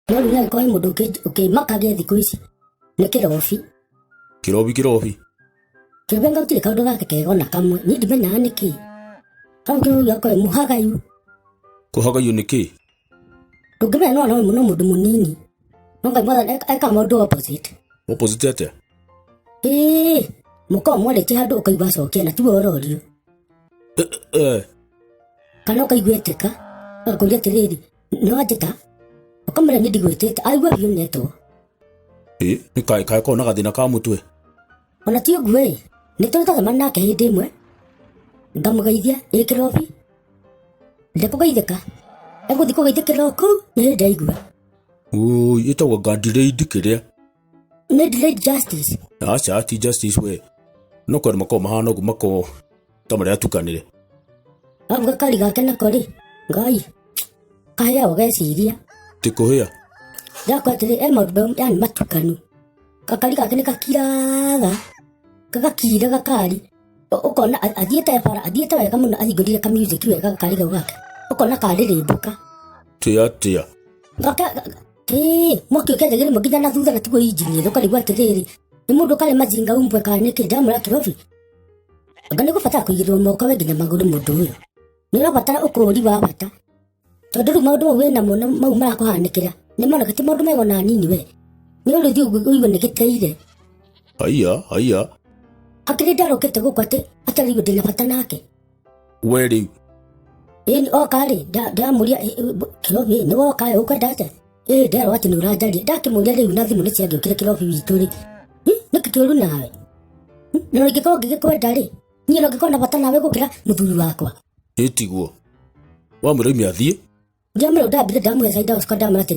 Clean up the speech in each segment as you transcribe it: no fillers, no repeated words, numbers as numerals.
No rĩu nĩagĩkorwo he mũndũ ũkĩmakagia thikũ ici nĩ kĩrobi. Kĩrobi kĩrobi. Kĩrobi anga gũtirĩ kaũndũ gake kega ona kamwe, niĩ ndimenyaga nĩkĩ. Kau kĩrobi gakorwo mũhagayu. Kũhagayio nĩ kĩ? Ndũngĩmenya no no mũndũ mũnini. No Ngai mwathani eka maũndũ opposite. Opposite atĩa? Ĩĩ, mũkorwo mwarĩtie handũ ũkaigua acokia na tiwe ũrorio. Eh, Kana ũkaigua etĩka, agakũria atĩrĩrĩ, nĩ wanjĩta? Ũkamwĩra niĩ ndigwĩtĩte, aigua biũ nĩetwo. Ĩ, nĩ kaĩ kaĩ kona gathĩna ka mũtwe. Ona ti ũguo ĩ, nĩ tũrĩ twacemania nake hĩndĩ ĩmwe, ngamũgeithia ĩ kĩrobi, ndekũgeithĩka, egũthiĩ kũgeithĩkĩra o kũu nĩ hĩndĩ aigua. Ũi, ĩtagwo ngandireidi kĩrĩa. Nĩ delayed justice. Aca, ti justice we. No kwenda makorwo mahana ũguo makorwo ta marĩa atukanĩre. Arabu gakari gake nako rĩ, Ngai, kahĩa ũgeciria. Ti kũhĩa. Ndakwa atĩrĩ, e maũndũ yani matukanu. Gakari gake nĩ gakiraga, gagakira gakari. Ũkona athiĩte bara, athiĩte wega mũno ahingũrire ka music wega gakari kau gake. Ũkona karĩrĩmbũka. Ti atĩa. Gaka, ĩĩ, mwaki ũkĩanjagia rĩmwe nginya na thutha na tiguo injini ĩrĩa ũkarigwo atĩrĩrĩ, nĩ mũndũ ũkarĩ majinga umbwe kana nĩkĩ ndamũra kĩrobi. Anga nĩ gũbatara kũigĩrĩrwo moko we nginya magũrũ mũndũ ũyũ. Nĩ ũrabatara ũkũũri wa bata. Tondũ rĩu maũndũ mau wĩnamo na mau marakũhanĩkĩra nĩ moneka ti maũndũ mega ona hanini we. Nĩ ũrĩthiĩ ũigue nĩ gĩteire. Haiya, haiya. Hakĩrĩ ndarũkĩte gũkũ atĩ atarĩ ndĩna bata nake. We rĩu. Ĩni oka rĩ, ndamũria kĩrobi nĩ woka ĩ ũkwenda atĩa? Ĩ nderwo atĩ nĩ ũranjaria. Ndakĩmũria rĩu na thimũ nĩ ciangĩũkire kĩrobi witũ rĩ. Nĩkĩ kĩũru nawe? Na ingĩkorwo ngĩgĩkwenda rĩ, niĩ no ngĩkorwo na bata nawe gũkĩra mũthuri wakwa. Ĩ tiguo. Wamwĩra oime athiĩ. Ndamwĩra ndambire ndamũhe Saida Oscar ndamwĩra atĩ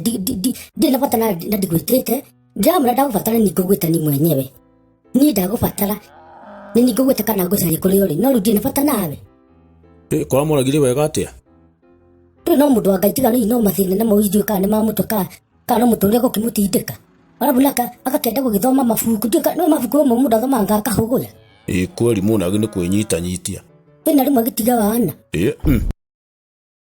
ndirĩ na bata na ndigwĩtĩte. Ndamwĩra ndagũbatara nĩ ngũgwĩta niĩ mwenyewe. Niĩ ndagũbatara nĩ niĩ ngũgwĩta kana ngũcarie kũrĩa ũrĩ no rĩu ndirĩ na bata nawe. Ĩ kwa mũragire wega atĩa? Ndũrĩ no mũndũ wa Ngai tiga rĩu no mathĩna na mau kana nĩ ma mũtwe kana no mũtũrĩre gũkĩmũtindĩka. Arabu nake agakĩenda gũgĩthoma mabuku ndiũĩ kana nĩ mabuku mamwe mũndũ athomaga akahũgũya. Ĩ kweri mũnagi nĩ kwĩnyitanyitia. Ĩna rĩmwe agĩtiga wana. Ĩ.